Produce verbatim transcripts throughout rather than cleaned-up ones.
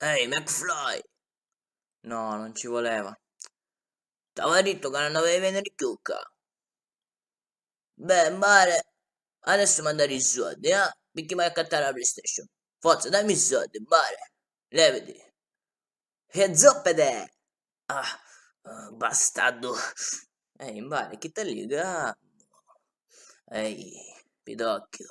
Ehi, McFly! No, non ci voleva. T'aveva dittu ca non avevi veniri cchiù ccà. Beh, mbare, adesso m'ha dari i soldi, eh? Picchì m'hai accattari la PlayStation. Forza, dammi i soldi, mbare. Leviti. E zoppete! Ah, ah, bastardo. Ehi, mbare, chi t'alliga? Ehi, Pidocchio.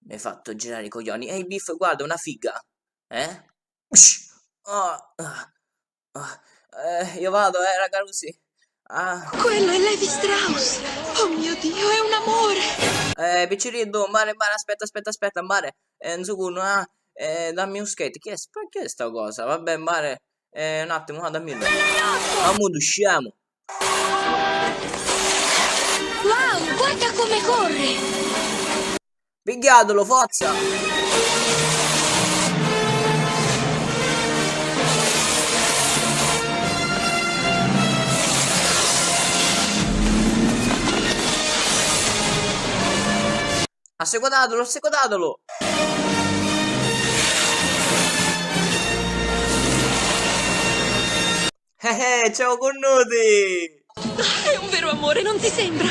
Mi hai fatto girare i coglioni. Ehi, Biff, guarda, una figa. Eh? Ush! Ah, ah, ah. Eh, io vado, eh, raga, così. Ah. Quello è Levi Strauss! Oh mio Dio, è un amore! Eh, picciriddu, mbare, mbare, aspetta, aspetta, aspetta, mbare. Eh, un secondo, ah. Eh, dammi un skate. Chi è, chi è sta cosa? Vabbè, mbare, eh, un attimo, ah, dammi. Amu, usciamo. Wow, guarda come corre! Pigghiatulu, forza! Assecutatulu, assecutatulu! Eh, eh, ciao cunnuti! È un vero amore, non ti sembra?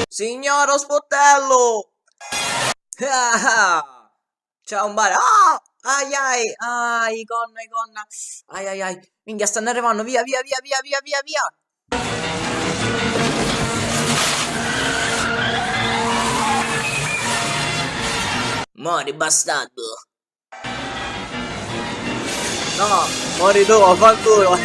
Signoro sportello! Ah, ah! Ciao, mbare. Ah! Ai, ai, ai, gonna, gonna. Ai, ai, ai. Minchia, stanno arrivanno. Via, via, via, via, via, via, via. Mori, bastardo. No, mori tu, vaffanculo.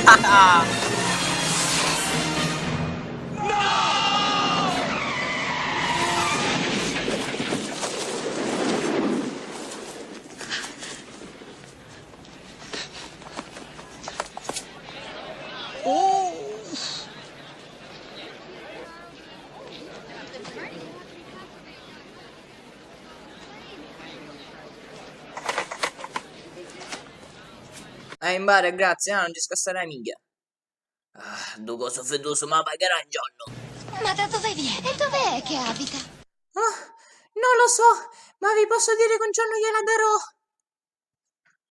Eh, mbare, grazie, ah, non ci scassarai minchia. Ah, ddu cosu fidusu, ma pagherà un giornu. Ma da dove viene? E dov'è che abita? Ah, non lo so, ma vi posso dire che un giorno gliela darò.